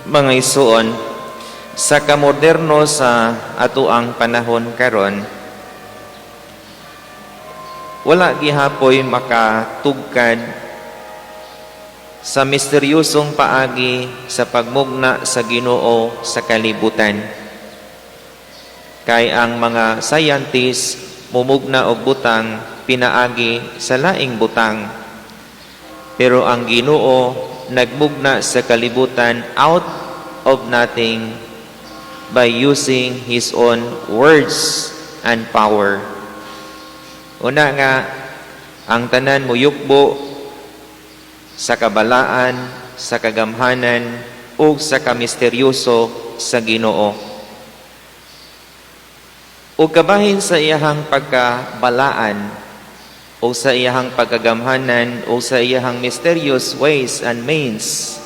Mga igsuon, sa kamoderno sa atoang panahon karon, wala gihapoy makatugkad sa misteryosong paagi sa pagmugna sa Ginoo sa kalibutan. Kay ang mga scientists mumugna og butang pinaagi sa laing butang. Pero ang Ginoo nagmugna sa kalibutan out of nothing by using His own words and power. Una nga, ang tanan muyukbo sa kabalaan, sa kagamhanan, ug sa kamisteryoso sa Ginoo. Ug kabahin sa iyahang pagkabalaan, o sa iyahang pagkagamhanan, o sa iyahang mysterious ways and means,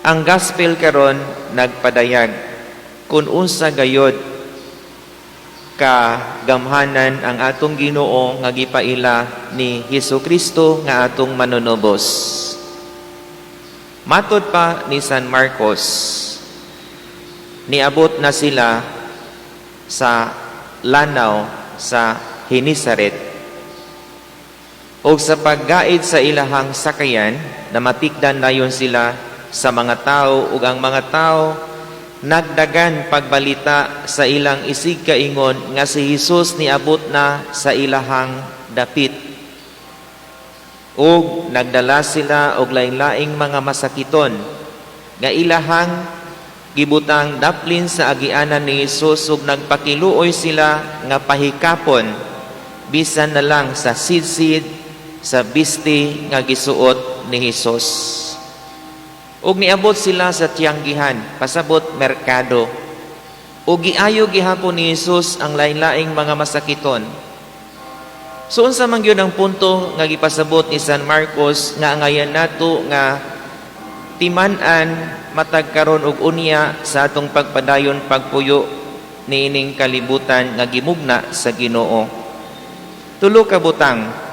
ang gospel karon nagpadayag kung unsa gayod kagamhanan ang atong Ginoo nga gipaila ni Hesus Kristo nga atong manunubos. Matod pa ni San Marcos, niabot na sila sa lanaw sa Genesaret. O sa paggaid sa ilahang sakayan, namatikdan dayon sila sa mga tao, ug ang mga tao nagdagan pagbalita sa ilang isig kaingon nga si Jesus niabot na sa ilahang dapit. Ug nagdala sila og lain-laing mga masakiton nga ilahang gibutang daplin sa agianan ni Jesus, ug nagpakiluoy sila nga pahikapon bisan na lang sa sidsid sa bisti nga gisuot ni Jesus. Ug niabot sila sa tiyanggihan, pasabot merkado. Ug giayo gihapon ni Jesus ang lain-laing mga masakiton. So unsa man gyud ang punto nga gipasabot ni San Marcos nga angayan nato nga timan-an matag karon ug unya sa atong pagpadayon pagpuyo niining kalibutan nga gimugna sa Ginoo? Tulo ka butang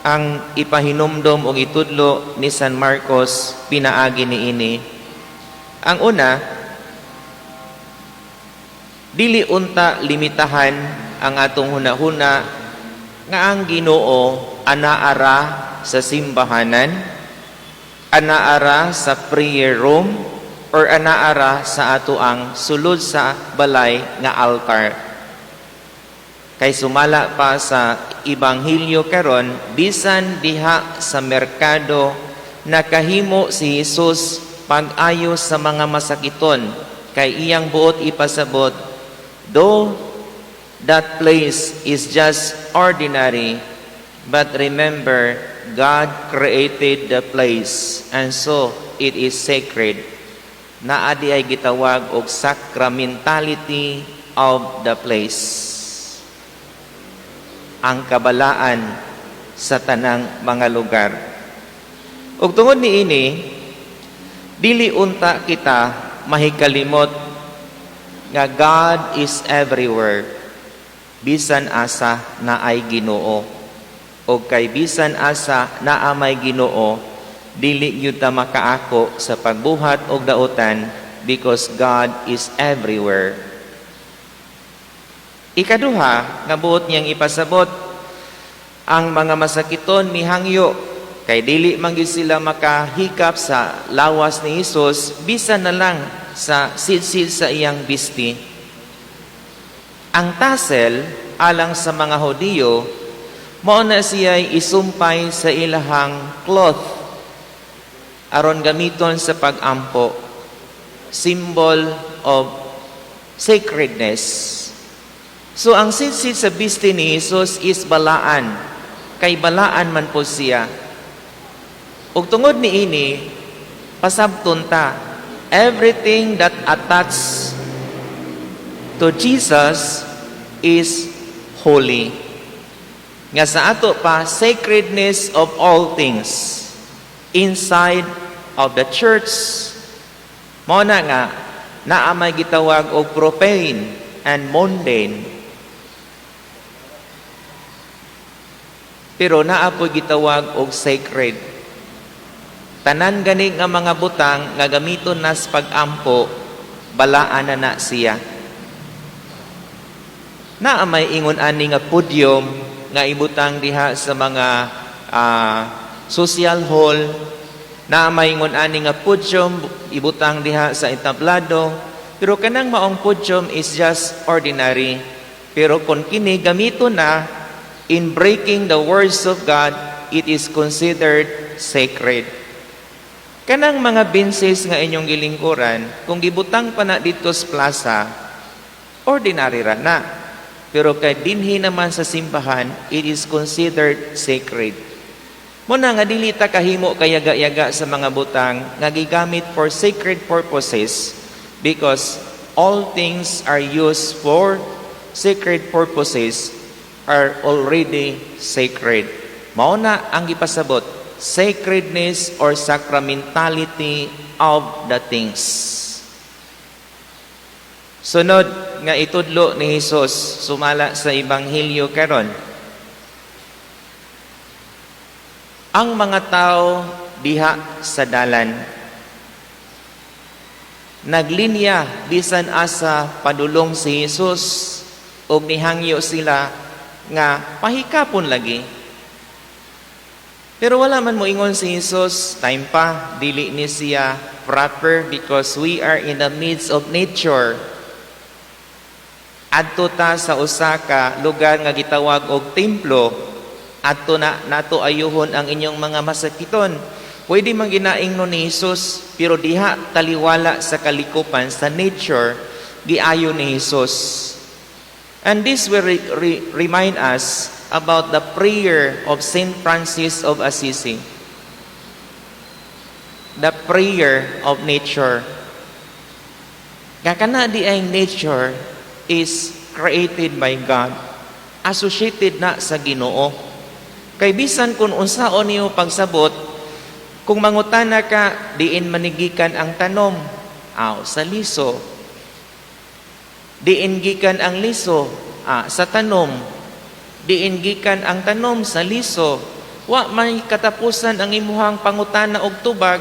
ang ipahinumdom og itudlo ni San Marcos pinaagi niini. Ang una, dili unta limitahan ang atong hunahuna nga ang Ginoo anaara sa simbahanan, anaara sa prayer room, or anaara sa ato ang sulod sa balay nga altar. Kay sumala pa sa Ebanghelyo karon, bisan diha sa merkado nakahimo si Jesus pag-ayo sa mga masakiton, kay iyang buot ipasabot, though that place is just ordinary, but remember, God created the place and so it is sacred. Naa diay gitawag og sacramentality of the place, ang kabalaan sa tanang mga lugar. Ug tungod niini, dili unta kita mahikalimot nga God is everywhere. Bisan asa naay Ginoo. Og kay bisan asa naa may Ginoo, dili gyud ta makaako sa pagbuhat og dautan because God is everywhere. Ikaduha nga buot niyang ipasabot, ang mga masakiton mihangyo kay dili man gyud sila makahikap sa lawas ni Hesus bisan na lang sa sidsid sa iyang bisti. Ang tassel, alang sa mga Hudiyo, mao na siya isumpay sa ilahang cloth aron gamiton sa pag-ampo, symbol of sacredness. So ang sidsid sa bisti ni Jesus is balaan, kay balaan man po siya. Ug tungod niini, pasabton ta, everything that attached to Jesus is holy. Nga sa ato pa, sacredness of all things inside of the church. Mao na nga naa may gitawag og profane and mundane. Pero naa po gitawag og sacred. Tanan gani nga mga butang nga gamiton nas pag-ampo, balaan na na siya. Naa may ingon ani nga podium nga ibutang diha sa mga social hall, naa may ingon ani nga podium ibutang diha sa entablado, pero kanang maong podium is just ordinary. Pero kung kini gamiton na in breaking the words of God, it is considered sacred. Kanang mga benches nga inyong gilingkuran, kung gibutang pa na dito sa plaza, ordinary ra na. Pero kay dinhi naman sa simbahan, it is considered sacred. Muna nga dili ta kahimo kayaga-yaga sa mga butang nga gigamit for sacred purposes, because all things are used for sacred purposes are already sacred. Mao na ang gipasabot, sacredness or sacramentality of the things. Sunod nga itudlo ni Hesus sumala sa Ebanghelyo karon. Ang mga tao diha sa dalan naglinya bisan asa padulong si Hesus og nihangyo sila nga pahikapon lagi. Pero wala man moingon si Jesus, time pa, dili ni siya proper because we are in the midst of nature. Adto ta sa usa ka lugar nga gitawag og templo, adto na nato ayuhon ang inyong mga masakiton. Pwede man ginaingnon ni Jesus, pero diha taliwala sa kalikupan, sa nature, giayo ni Jesus. And this will remind us about the prayer of Saint Francis of Assisi. The prayer of nature. Kakana di ay nature is created by God. Associated na sa Ginoo. Kay bisan kung unsaon niyo pagsabot, kung mangutana ka, diin man ni gikan ang tanom? Aw, sa liso. Diin gikan ang liso? Ah, sa tanom. Diin gikan ang tanom? Sa liso. Wa may katapusan ang imuhang pangutana og tubag,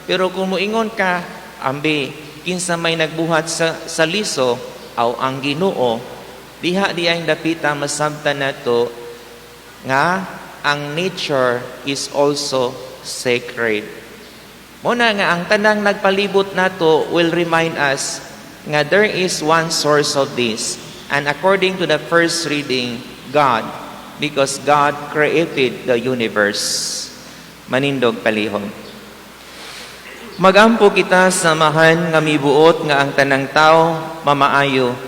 pero kung moingon ka, ambi, kinsa may nagbuhat sa liso? Aw, ang Ginoo. Diha di ang dapita masabtan nato nga ang nature is also sacred. Muna nga ang tanang nagpalibot nato will remind us nga there is one source of this. And according to the first reading, God, because God created the universe. Manindog palihog. Magampo kita sa Amahan nga mibuot nga ang tanang tao mamaayo.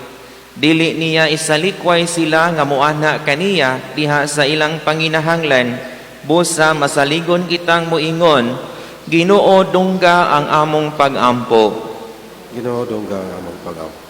Dili niya isalikway sila nga muana kaniya diha sa ilang panginahanglan. Busa masaligon kitang muingon, "Ginoo, dungga ang among pagampo." Ginoo, dungga ang among pag-ampo.